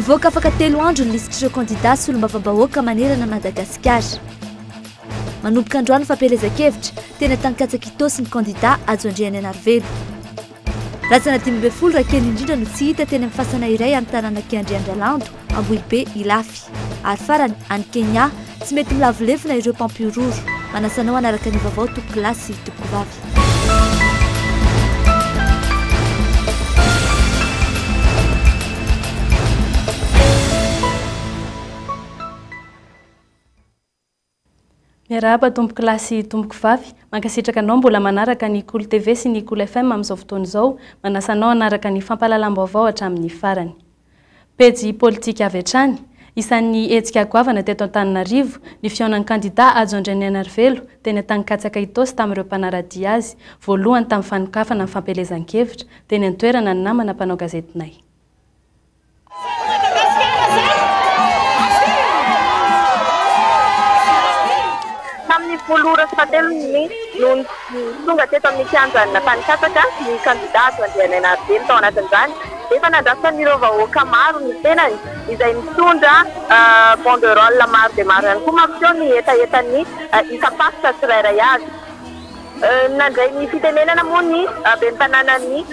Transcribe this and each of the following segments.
Hivoaka afaka telo andro ny lisitr'ireo kandidà solombavambahoaka manerana an'i Madagasikara. Manomboka androany ny fampielezan-kevitra, teny Antaninkatsaka Itaosy ny kandidà Hajo Andrianainarivelo. Razana 15 raha kely indrindra no tsy hita teny amin'ny fasana iray any tanànak'i Andriandralando, Ambohibe, Ilafy. Ary farany, any Kenya, tsy mety milavo lefona ireo mpampihorohoro. Manasa anao hanaraka ny vaovao tompokolahy sy tompokovavy. Miarahaba tompoko lahy sy tompoko vavy, mankasitraka anao mbola manaraka ny Kolo TV sy ny Kolo FM amin'izao fotoana izao, manasa anao hanaraka ny fampahalalam-baovao hatramin'ny farany. Pejy politika avy hatrany, isan'ny hetsika goavana teto Antananarivo ny fihaonan'ny kandida Hajo Andrianainarivelo teny Antanikatsaka Itaosy tamin'ireo mpanara-dia azy, voalohany tamin'ny fanokafana ny fampielezan-kevitra, teny an-toerana ny namana mpanao gazetinay. Tamin'ny folo ora sy fahatelony no tonga teto amin'ny kianjan'ny Antanikatsaka ny kandida Hajo Andrianainarivelo. Tao anatin'izany, efa nandrasan'ireo vahoaka maro ny tenany izay mitondra banderole maro dia maro ihany koa mampiseho ny hetahetan'ny isam-paritra tsirairay avy. Nandray ny fitenenana moa ny ben'ny tanànan'i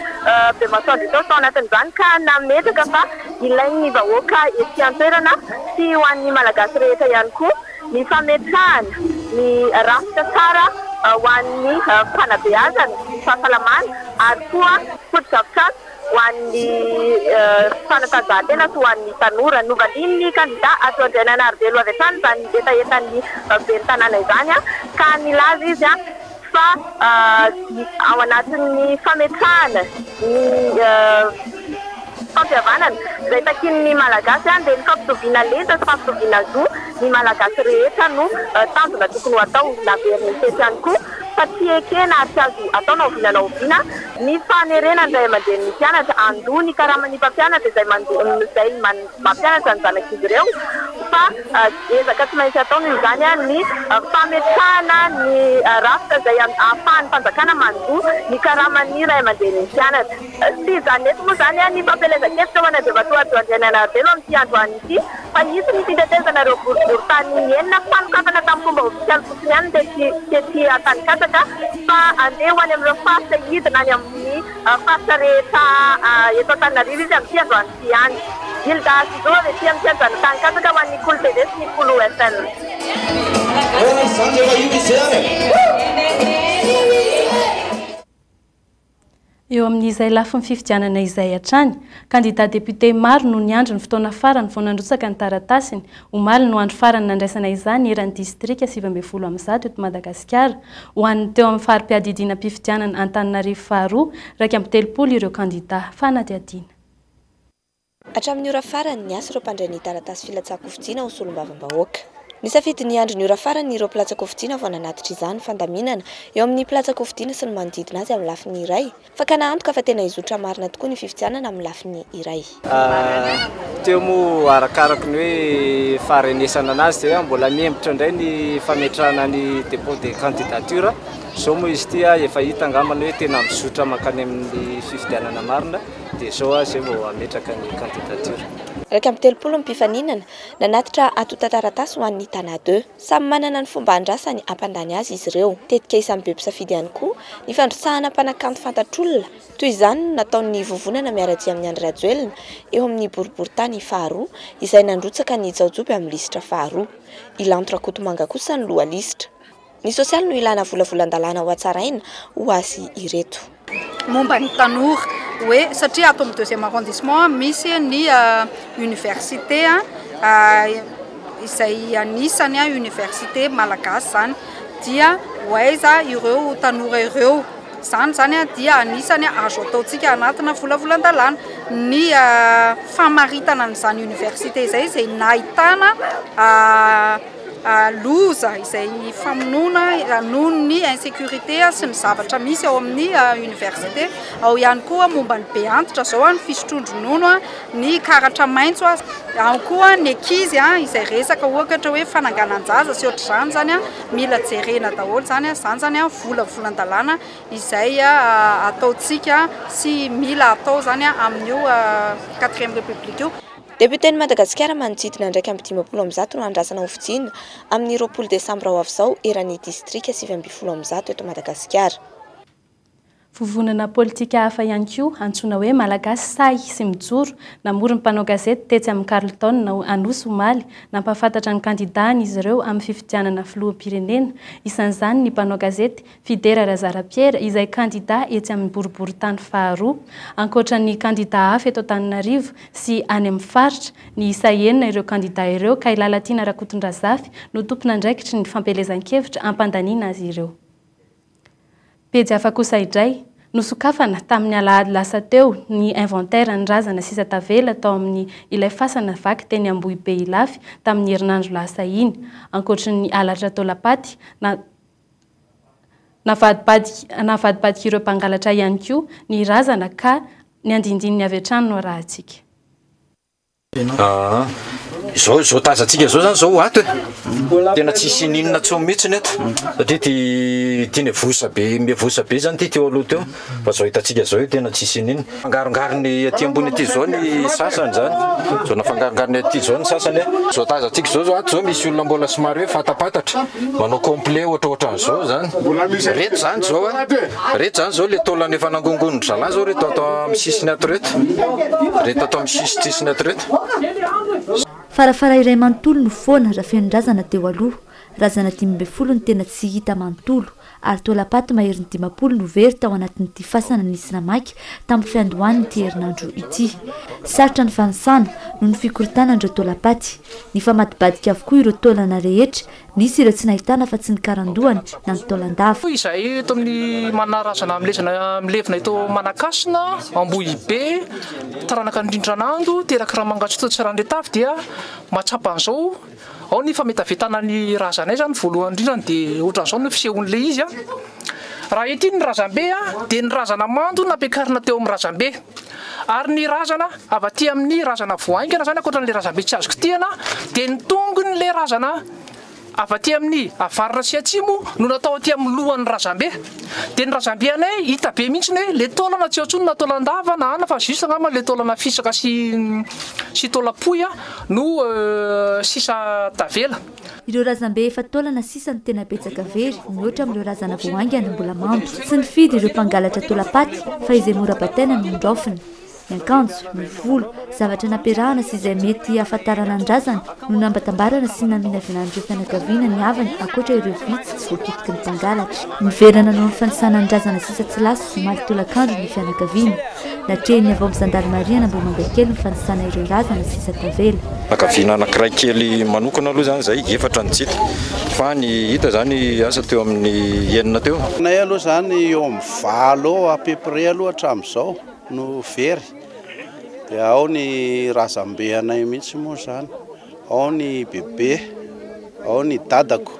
Bemasoandro Itaosy tao anatin'izany ka nametraka fa ilain'ny vahoaka ety an-toerana sy ho an'ny Malagasy rehetra ihany koa ny fametrahana ny rafitra tsara ho an'ny fanabeazana, ny fahasalamana ary koa fotodrafitrasa ho an'ny fanatanjahantena sy ho an'ny tanora. Novalian'ny kandida Hajo Andrianainarivelo avy hatrany izany hetahetan'ny ben'ny tanàna izany ka nilaza izy fa ao anatin'ny fametrahana ny fampihavanana izay takian'ny Malagasy dia ny fampitoviana lenta sy fampitoviana zo ny Malagasy rehetra no tanjona tokony ho atao. Naveriny teto ihany koa fa tsy ekena ary tsy azo atao na oviana na oviana ny fanerena ny ray aman-drenin'ny mpianatra handoa ny karaman'ny mpampianatra izay mandoa izay mampianatra ny zanak'izy ireo fa ezaka tsy maintsy atao noho izany ny fametrahana ny rafitra izay ahafahan'ny fanjakana mandoa ny karaman'ny ray aman-drenin'ny mpianatra. Tsy hijanona eto moa izany ny fampielezan-kevitra ho an'Andriamatoa Hajo Andrianainarivelo amin'ity androany ity fa hisy ny fitetezana ireo boriborintany enina fanokafana tamin'ny fomba ofisialy fotsiny ihany tety tety Antanikatsaka fa handeha ho any amin'ireo faritra hidina any amin'ny faritra rehetra eto Antananarivo izy amin'ity androany ity ihany. Hilda Zizo avy ety amin'ny kianjan'ny Antanikatsaka ho an'ny Kolo TV sy ny Kolo FM. Eo amin'izay lafiny fifidianana izay hatrany, kandida député maro no niandry ny fotoana farany vao nandrotsaka ny taratasiny. Omaly no andro farany nandraisana izany eran'ny distrika 119 eto Madagasikara. Ho an'ny teo amin'ny fari-piadidianam-pifidianana Antananarivo faharoa, 31 ireo kandida. Fanadihadiana. Hatramin'ny ora farany, niasa ireo mpandray ny taratasy filatsahan-kofidiana ho solombavambahoaka. Nisafidy ny andro ny ora farany ireo mpilatsa-kofidiana vao nanatitra izany fandaminana eo amin'ny mpilatsa-kofidiana sy ny manodidina azy amin'ny lafiny iray. Fakana antoka fa tena hizotra marina tokoa ny fifidianana amin'ny lafiny iray. Teo moa arakaraky ny hoe faharenesana anazy dia mbola mihemotra indray ny fametrahana ny dépôt de candidature. Izao moa izy ity efa hita angambany hoe tena mizotra mankany amin'ny fifidianana marina. Dia izao aho izay vao hametraka ny candidature. 31 ny mpifaninana, nanatitra antontan-taratasy ho an'ny Tana Deux. Samy manana ny fomba andrasany hampandany azy izy ireo. Tetika isan'ny be mpisafidy ihany koa ny fandrotsahana mpanakanto fantatr'olona. Toy izany no nataon'ny vovonana miara-dia amin'i Andry Rajoelina eo amin'ny boriborintany faharoa, izay nandrotsaka an'i Jaojoby amin'ny lisitra faharoa. I Lanto Rakotomanga kosa no loha lisitra. Ny sosialy no ilana volavolan-dalàna hohatsaraina ho azy ireto. Momba ny tanora, hoe satria ato amin'ny deuxième arrondissement misy ny université izay anisany université malagasy izany, dia ho aiza ireo tanora ireo? Izany izany dia anisany azo ataontsika anatina volavolan-dalàna ny famaritana an'izany université izay, izay nahitana Loza izay famonoana noho ny insécurité sy ny zavatra misy ao amin'ny université. Ao ihany koa momba ny be antitra izao, ny fisotroan-dronono, ny karatra maitso, ao koa ny ankizy izay resaka ohatra hoe fananganan-jaza sy ohatr'izany izany, mila jerena daholo izany. Izany izany volavolan-dalàna izay ataontsika sy mila atao izany amin'io quatrième république io. Depioten'i Madagasikara manodidina ny 151 no andrasana hofidiana amin'ny 20 desambra ho avy izao eran'ny distrika 119 eto Madagasikara. Vovonana politika hafa ihany koa, antsoina hoe Malagasy sahy sy mijoro, namory ny mpanao gazety tetsy amin'ny Carlton Anosy omaly, nampahafantatra ny kandidany izy ireo amin'ny fifidianana filoham-pirenena, isan'izany ny mpanao gazety Fidera Razara Pierre izay kandida etsy amin'ny boriborintany faharoa. Ankoatra ny kandida hafa eto Antananarivo sy any amin'ny faritra, niisa 6 ireo kandida ireo ka i Lalatiana Rakotondrazafy no tompon'andraikitry ny fampielezan-kevitra hampandaniana azy ireo. Pejy hafa kosa indray, nosokafana tamin'ny alahady lasa teo ny inventaire ny razana sisa tavela tao amin'ny ilay fasana vaky teny Ambohibe Ilafy tamin'ny herinandro lasa iny. Ankoatry ny halatra taolam-paty, na navadibadik'ireo mpangalatra ihany koa ny razana ka ny andindininy avy hatrany no arahantsika. Aa izao izao tazantsika izao zany izao ato e, tena tsisy ininona intsony mihitsy eto satria ty ty niavosa be miavosa be zany ty teo aloha teo fa zao hitantsika zao io tena tsisy ininona. Fangarongarony aty ambony aty zao ny sasany zany, zao nafangarongarony aty zao ny sasany e, zao tazantsika zao zao ato zao misy olona mbola somary hoe fatapatatra manao complet ohatrohatran'izao zany, reto zany zao a. Reto zany zao le taolana efa nangongonin-dry zalahy zao reto ato amin'ny sisiny ato reto. Reto ato amin'ny sisitsisiny ato reto. Farafara iray manontolo no foana raha feno razana teo aloha. Razana 15 no tena tsy hita manontolo ary taolam-paty maherin'ny 50 no very tao anatin'ity fasana nisy namaky tamin'ny fiandohan'ity herinandro ity. Sarotra ny fanisana noho ny fikorontanan'ireo taolam-paty. Nifamadibadika avokoa ireo taolana rehetra. Nisy ireo tsy nahitana afa tsy ny karandohany na ny taolan-dava. Izahay eto amin'ny Manarazana milevina milevina eto Manakasina, Ambohibe, taranaka Andrindranando, teraky Ramangatsoa Tsarandretavy dia mahatsapa an'izao. Ao ny fametavetana ny razanay izany voalohany indrindra dia ohatran'izao no fisehon'ilay izy. Raha ety ny razambe dia ny razana mando nampiakarina teo amin'ny razambe. Ary ny razana avy aty amin'ny razana vao haingana izany ankoatran'ilay razambe tsy azo kitihana dia ny tongon'ilay razana avy aty amin'ny avaratra sy atsimo no natao aty amin'ny lohan'ny razambe. Dia ny razambe anay hita be mihitsy hoe ilay taolana tsy eo intsony na taolan-dava na anona fa juste angamba ilay taolana fisaka sy sy taolam-pohy no sisa tavela. Ireo razambe efa taolana sisa no tena betsaka very mihoatra amin'ireo razana vao haingana mbola mando. Tsy nifidy ireo mpangalatra taolam-paty fa izay mora bataina no noraofina. Ny akanjo, ny volo, zavatra nampiarahana sy izay mety hahafantarana ny razana no nambatambarana sy naminavinan'ireo fianakaviana ny havany ankoatra ireo vitsy tsy voakitiky ny mpangalatra. Niverina nanao ny fanisana ny razana sisa tsy lasa omaly tolakandro ny fianakaviana. Natrehin'ny avy ao amin'ny zandarimaria an'Ambohimangakely ny fanisana ireo razana sisa tavela. Fianakaviana anankiray kely manokana aloha izany izay, efatra no tsy hita fa ny hita izany asa teo amin'ny enina teo. Nay aloha izany eo amin'ny valo eo à peu près aloha hatramin'izao no very, dia ao ny razambe anay mihitsy moa izany, ao ny bebe, ao ny dadako,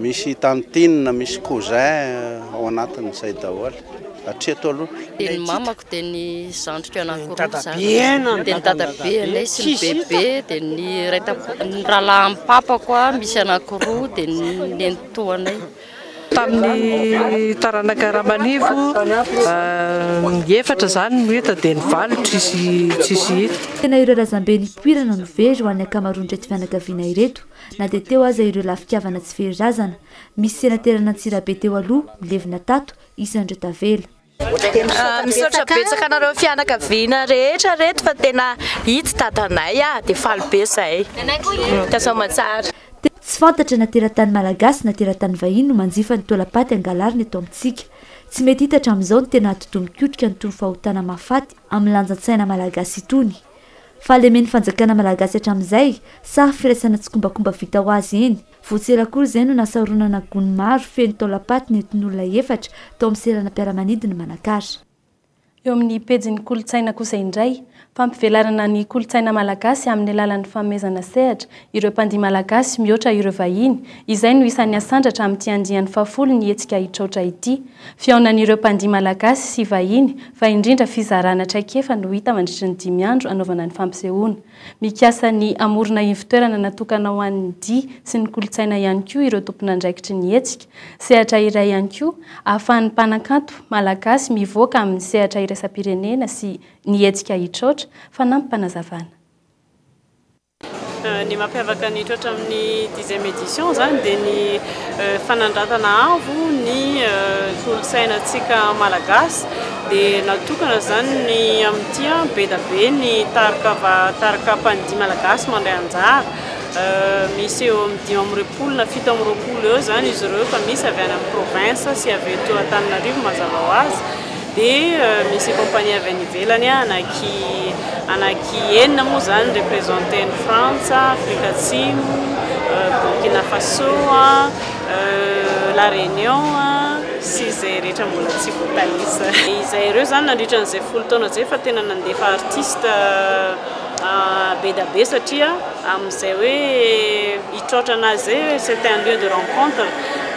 misy tantine, misy cousin ao anatin'izay daholo hatreto aloha. Dia ny mamako dia ny zandriko anankiroa zany, dia ny dadabe anay sy ny bebe, dia ny iray tampo, ny rahalahin'ny papako misy anankiroa, dia ny nenitoanay. Tamin'ny taranaka Ramanivo, efatra izany no hita dia ny valo tsisy tsisy hita. Tena ireo razambe nipoirana no very ho an'ny ankamaroan'ireto fianakaviana ireto, na dia teo aza ireo lafikavana tsy very razana. Misy senateran'Antsirabe teo aloha milevina tato, isan'ireo tavela. Misaotra betsaka anareo fianakaviana rehetra reto fa tena hita dadanay ah, dia faly be zahay. Tasoamatsara. Tsy fantatra na teratany malagasy na teratany vahiny no manjifa ny taolam-paty angalarina eto amintsika. Tsy mety hita hatramin'izao ny tena atidoha mikotrika an'itony fahotana mahafaty amin'ny lanjan-tsaina malagasy itony. Fahalemen'ny fanjakana malagasy hatramin'izay sa firaisana tsikombakomba vita ho azy eny? Vao tsy ela akory izay no nasaronana gony maro feno taolam-paty nentin'olona efatra tao amin'ny seranam-piaramanidina Manakara. Eo amin'ny pejin'ny kolontsaina kosa indray, fampivelarana ny kolontsaina malagasy amin'ny alalan'ny fanomezana sehatra ireo mpandihy malagasy mihoatra ireo vahiny, izay no isan'ny asandratra amin'ity andiany fahafolo ny hetsika Hitraotra ity. Fihaonan'ireo mpandihy malagasy sy vahiny fa indrindra fizarana traikefa no hita mandritry ny dimy andro anaovana ny fampisehoana. Mikasa ny hamorona ivon-toerana natokana ho an'ny dihy sy ny kolontsaina ihany koa ireo tompon'andraikitry ny hetsika. Sehatra iray ihany koa ahafahan'ny mpanakanto malagasy mivoaka amin'ny sehatra iraisam-pirenena sy ny hetsika Hitraotra, fanampim-panazavana. Ny mampiavaka ny Hitroatra amin'ny dixième édition izany dia ny fanandratana avo ny kolontsainantsika malagasy dia natokana izany ny amin'ity be dia be ny tarika tarika mpandihy malagasy mandray anjara. Misy eo amin'ny 25 na 27 eo izany izy ireo fa misy avy any amin'ny province sy avy eto Antananarivo mazava ho azy. Dia misy compagnie avy any ivelany anaky anaky enina moa izany représenter ny Frantsa, Afrika Atsimo, Burkina Faso, La Réunion sy izay rehetra mbola tsy voatanisa. Izay ireo izany nandritra an'izay 10 taona izay fa tena nandefa artiste be dia be satria amin'izay hoe hitroatra anazy izay hoe c'est un lieu de rencontre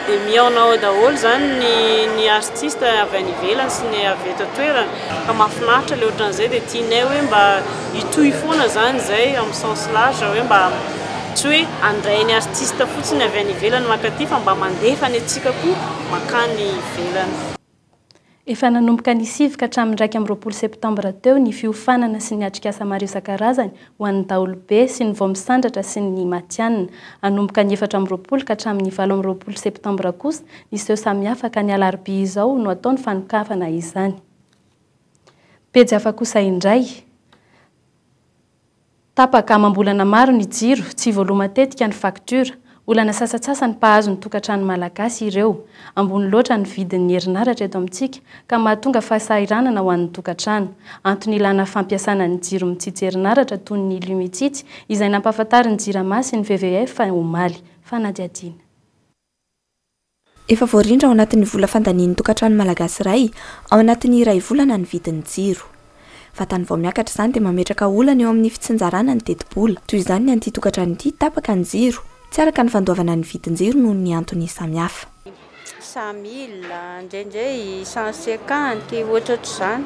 dia mihaona ao daholo izany ny ny artiste avy any ivelany sy ny avy eto an-toerana ka mahafinaritra ilay ohatran'izay dia tianay hoe mba hitohy foana izany izay amin'ny sens large hoe mba tsy hoe handray ny artiste fotsiny avy any ivelany mankaty fa mba mandefa ny antsika koa mankany ivelany. Efa nanomboka ny 9 ka hatramin'ny 21 septambra teo ny fiofanana sy ny atrikasa maro isan-karazany ho an'ny daholobe sy ny vao misandratra sy ny matihanina. Hanomboka ny 24 ka hatramin'ny 28 septambra kosa ny seho samihafa ka ny alarobia izao no atao ny fanokafana izany. Pejy hafa kosa indray. Tapaka amam-bolana maro ny jiro, tsy voaloa matetika ny faktiora. Olana sasantsasany mpahazo ny tokantrano malagasy ireo. Ambony loatra ny vidin'ny herinaratra eto amintsika ka mahatonga fahasahiranana ho an'ny tokantrano. Antony ilana fampiasana ny jiro mitsitsy herinaratra toy ny Lumitsitsy izay nampahafantarin'ny Jirama sy ny VVF omaly. Fanadihadiana. Efa voarindra ao anatin'ny vola fandanian'ny tokantrano malagasy iray ao anatin'ny iray volana ny vidin'ny jiro. Vantany vao miakatra izany dia mametraka olana eo amin'ny fitsinjarana ny tetibola. Toy izany ny an'ity tokantrano ity, tapaka ny jiro, tsy araka ny fandoavana ny vidin-jiro noho ny antony samihafa. 100 mille, indraindray 150, ohatrohatr'izany.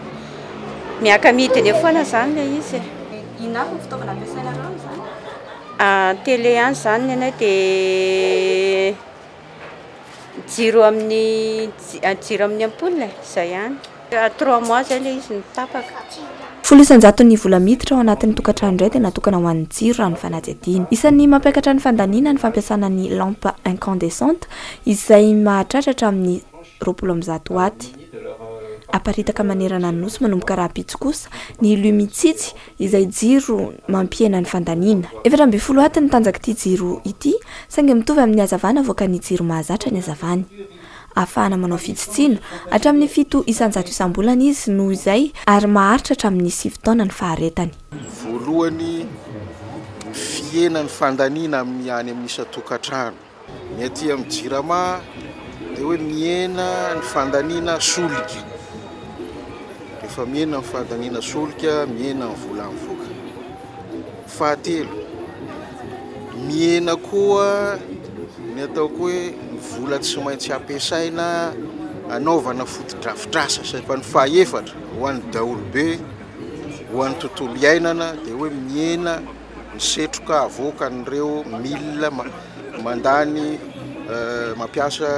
Miaka-midina eo foana izany ilay izy e. Inona avy ny fitaovana ampiasainareo amin'izany? Télé ihany izany ny anay dia jiro amin'ny jiro amin'ny ampoule e, izay ihany. Trois mois izay ilay izy no tapaka. 10% vola miditra ao anatin'ny tokantrano indray dia natokana ho an'ny jiro raha ny fanadihadiana. Isan'ny mampiakatra ny fandaniana ny fampiasana ny lampe incandescente izay mahatratra hatramin'ny 120 watt. Aparitaka manerana ny nosy manomboka rahampitso kosa ny Lumitsitsy izay jiro mampihena ny fandaniana. 14 watt ny tanjak'ity jiro ity saingy mitovy amin'ny hazavana avoakan'ny jiro mahazatra ny hazavany. Ahafahana manao fitsitsiana hatramin'ny 7% isam-bolana izy noho izay ary maharitra hatramin'ny 9 taona ny faharetany. Voalohany, ny fihenan'ny fandaniana amin'ny any amin'ny isan-tokantrano. Ny aty amin'ny Jirama dia hoe mihena ny fandaniana solika. Rehefa mihena ny fandaniana solika, mihena ny vola mivoaka. Fahatelo, mihena koa ny ataoko hoe ny vola tsy maintsy ampiasaina anaovana fotodrafitrasa. Fa ny fahaefatra, ho an'ny daholobe, ho an'ny tontolo iainana dia hoe mihena ny setroka avoakan'ireo milina mandany mampiasa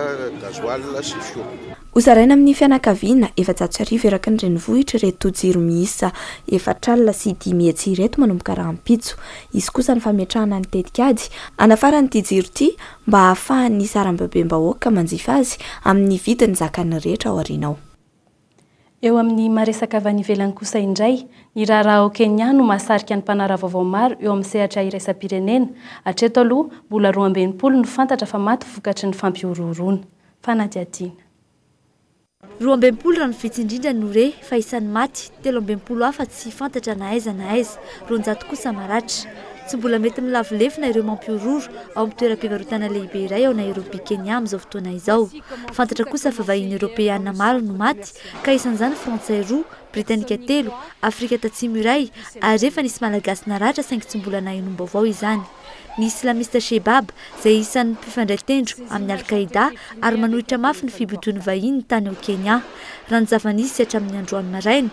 gasoil sy fioul. Hozaraina amin'ny fianakaviana 1400 eraky ny renivohitra ireto jiro miisa 540 ireto manomboka rahampitso. Hisy kosa ny fametrahana ny tetikady hanafarana ity jiro ity mba hahafahan'ny sarambabem-bahoaka manjifa azy amin'ny vidiny zakan'ny rehetra ao aoriana ao. Eo amin'ny maresaka avy any ivelany kosa indray, ny raharaha ao Kenya no mahasarika ny mpanara-vaovao maro eo amin'ny sehatra iraisam-pirenena. Hatreto aloha, mbola 62 no fantatra fa maty vokatry ny fampihorohoroana. Fanadihadiana. 62 raha ny vitsy indrindra no re fa isan'ny maty, 63 hafa tsy fantatra na aiza na aiza, 200 kosa maratra. Tsy mbola mety milavolefona ireo mampihorohoro ao amin'ny toeram-pivarotana lehibe iray ao Nairobi, Kenya amin'izao fotoana izao. Fantatra kosa fa vahiny eoropeana maro no maty, ka isan'izany frantsay 2, britanika 3, Afrika Tatsimo iray, ary efa nisy malagasy naratra saingy tsy mbola nahenoam-baovao izany. Ny islamista Shebab, izay isan'ny mpifandray tendro amin'ny Al-Qaïda ary manohitra mafy ny fibodoan'ny vahiny tany ao Kenya. Raha ny zava-nisy hatramin'ny androany maraina,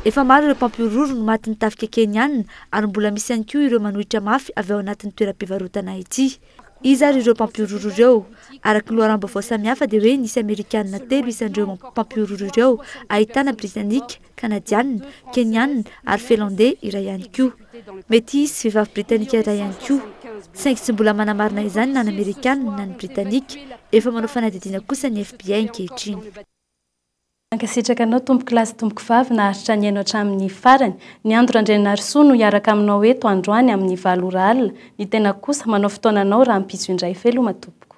efa maro ireo mpampihorohoro no matin'ny tafika Kenyana ary mbola misy ihany koa ireo manohitra mafy avy ao anatin'ny toeram-pivarotana ity. Iza ary ireo mpampihorohoro ireo? Araka ny loharanom-baovao samihafa dia hoe nisy Amerikanina telo isan'ireo mpampihorohoro ireo, ahitana Britanika, Kanadianina, Kenianina ary Felandey iray ihany koa. Mety hisy vehivavy Britanika iray ihany koa. Saingy tsy mbola manamarina izany na ny Amerikanina na ny Britanika. Efa manao fanadihadiana kosa ny FBI ankehitriny. Mankasitraka anao tompoko lahy sy tompoko vavy naharitra nihaino hatramin'ny farany. Ny Andro Randrianarisoa no hiaraka aminao eto androany amin'ny 8 ora alina. Ny tena kosa manao fotoananao rahampitso indray. Veloma tompoko.